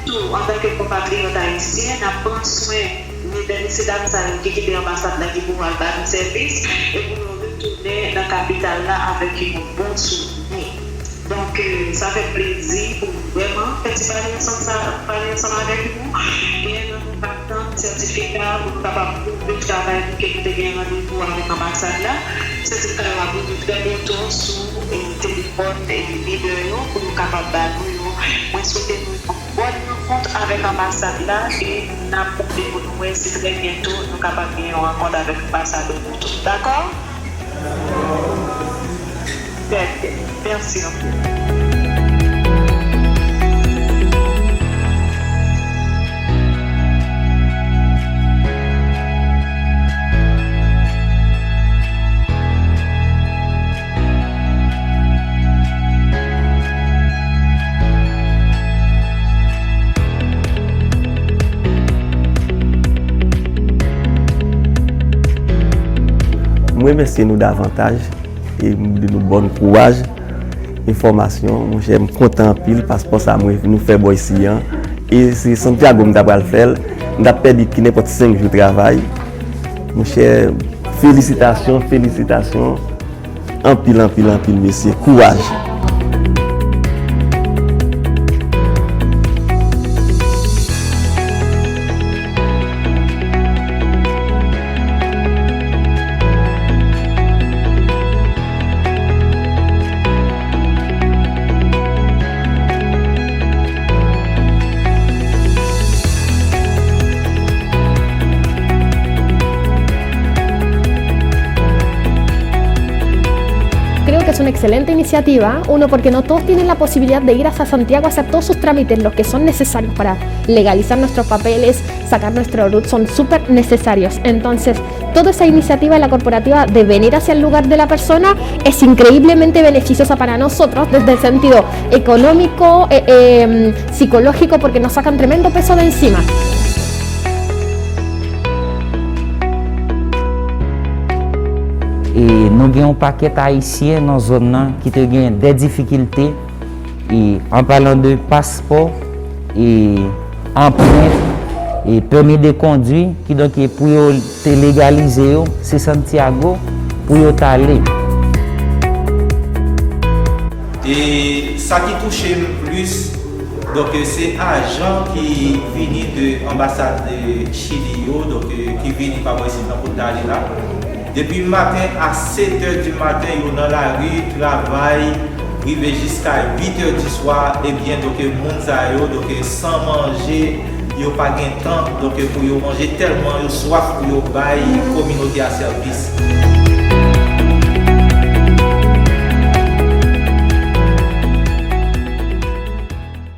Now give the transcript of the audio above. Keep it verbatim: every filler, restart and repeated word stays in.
Tou, antanke konpatriyòt ayisyen, n ap pran swen medam mesye dam sa yo ki kite anbasad la ki pou al ba nou sèvis e pou yo retounen nan kapital la avèk yon bon souvni. Donk, euh, sa fè plezi pou nou vrèman fè ti pale ansanm sa, pale ansanm avèk nou. Gen nan nou pa tann sètifika pou nou kapab pwouve travay nou ke nou te gen randevou avèk anbasad la. Sètifika yo ap rive trè byento sou, eh, telefòn, eh, lidè yo pou yo kapab ba nou yo. Mwen swete nou yon bòn rankont avèk anbasad la e n ap konte pou nou wè si trè byento nou kapab gen yon rankont avèk anbasadè nou tou. Dakò? Trè byen. Mèsi anpil. M remèsye nou davantaj e m di nou bòn kouraj. Enfòmasyon, monchè, m kontan anpil, paspò sa mwen, nou fè bò isi an. E se Santiago m ta pral fè l, m t ap pèdi ki nenpòt senk jou travay. Monchè, felisitasyon, felisitasyon. Anpil, anpil, anpil, mesye. Kouraj. Creo que es una excelente iniciativa, uno, porque no todos tienen la posibilidad de ir hasta Santiago a hacer todos sus trámites, los que son necesarios para legalizar nuestros papeles, sacar nuestro RUT, son súper necesarios. Entonces, toda esa iniciativa de la corporativa de venir hacia el lugar de la persona es increíblemente beneficiosa para nosotros desde el sentido económico, eh, eh, psicológico, porque nos sacan tremendo peso de encima. E nou gen yon pakèt Ayisyen nan zòn nan ki te gen de difikilte, e an palan de paspò, e anprent, e pèmi de kondwi, kidonk e pou yo te legalize yo, se Santiago pou yo t ale. E sa ki touche m plis, donk, se ajan ki vini de anbasad, e, Chili yo, donk, e, ki vini pa bò isit nan kote ale la. Depi maten a sèt è di maten, yo nan lari, travay, rive jiska uit è di swa, ebyen, donk, moun sa yo, donk, san manje, yo pa gen tan, donk, pou yo manje, tèlman yo swaf pou yo bay kominote a sèvis.